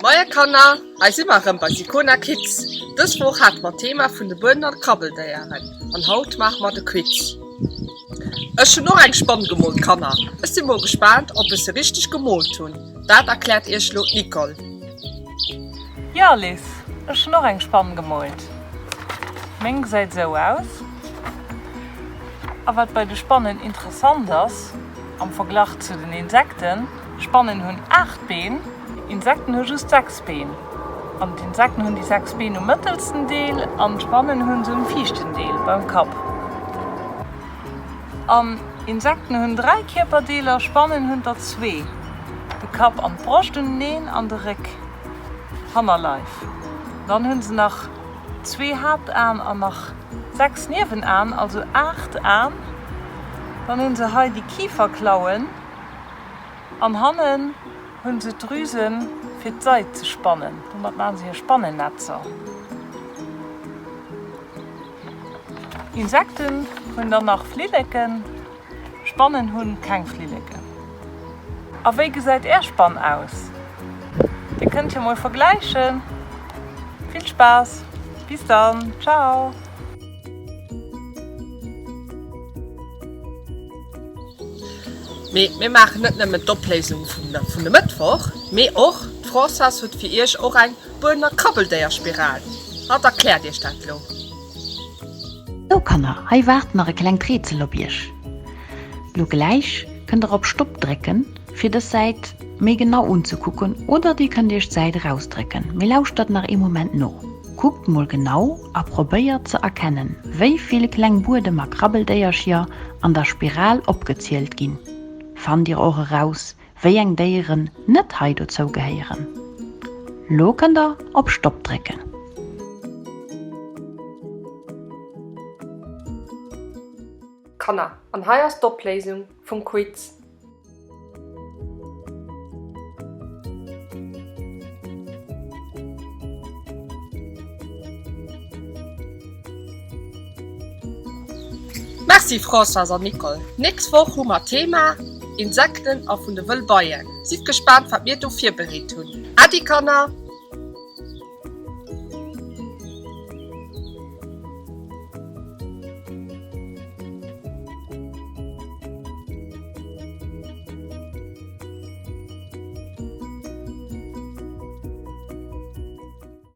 Moie Kanner, hei si mer erëm bei Sicona Kids. Dës Woch hate mer d'Thema vun de Bueden an Krabbeldéieren an haut maache mer de Quiz. Ech hunn och eng Spann gemoolt Kanner, ech si mol gespaant ob ech se richteg gemoolt hunn. Dat erkläert iech lo d'Nicole. Jo Liz, ech hunn och eng Spann gemoolt. Meng gesäit esou aus. A wat bei de Spannen interessant ass am Verglach zu den Insekten, Spannen hunn 8 Been, Insekten hu just 6 Been. An d'Insekten hunn déi 6 Been um mëttelsten Deel an d'Spannen hunn se um viischten Deel, beim Kapp. An Insekten hunn 3 Kierperdeeler, Spannen hunn der zwee, de Kapp an d'Broscht uneneen an de Réck, Hannerleif. Dann hunn se nach zwee Haaptaen an nach 6 Niewenaen, also 8 Aen. Dann hunn se hei déi Kiferklauen. An hannen hunn se d'Drüsen fir d'Seid ze spannen. Domat maachen se hir Spannennetzer. Insekten hunn dann nach Flilleken, Spannen hunn keng Flilleken. A wéi gesäit är Spann aus? Dir kënnt jo mol vergläichen. Vill Spaass! Bis dann, ciao! Mee mir maachen net nëmmen d'Opléisung vun de Mëttwoch, mee och d'Françoise huet fir iech och eng Buener Krabbeldéierspiral. Hatt erkläert iech dat lo. Sou Kanner, hei waart nach e klengt Rätsel op iech. Lo gläich kënnt der op Stopp drécken fir dës Säit méi genau unzekucken oder dir kënnt iech d'Säit erausdrécken. Mee lauschtert nach ee Moment no. Kuckt mol genau a probéiert ze erkennen, wéi vill kleng Buedem a Krabbeldéiercher an der Spiral opgezielt ginn. Fannt dir och eraus, wéi eng Déieren net hei dozou gehéieren? Lo kënnt der op Stopp drécken. Kanner, an hei ass d'Opléisung vum Quiz. Merci Françoise an Nicole. Nächst Woch hu mer Thema Insekten a vun de wëll Beien. Sidd gespaant wat mir do virbereet hunn. Äddi Kanner!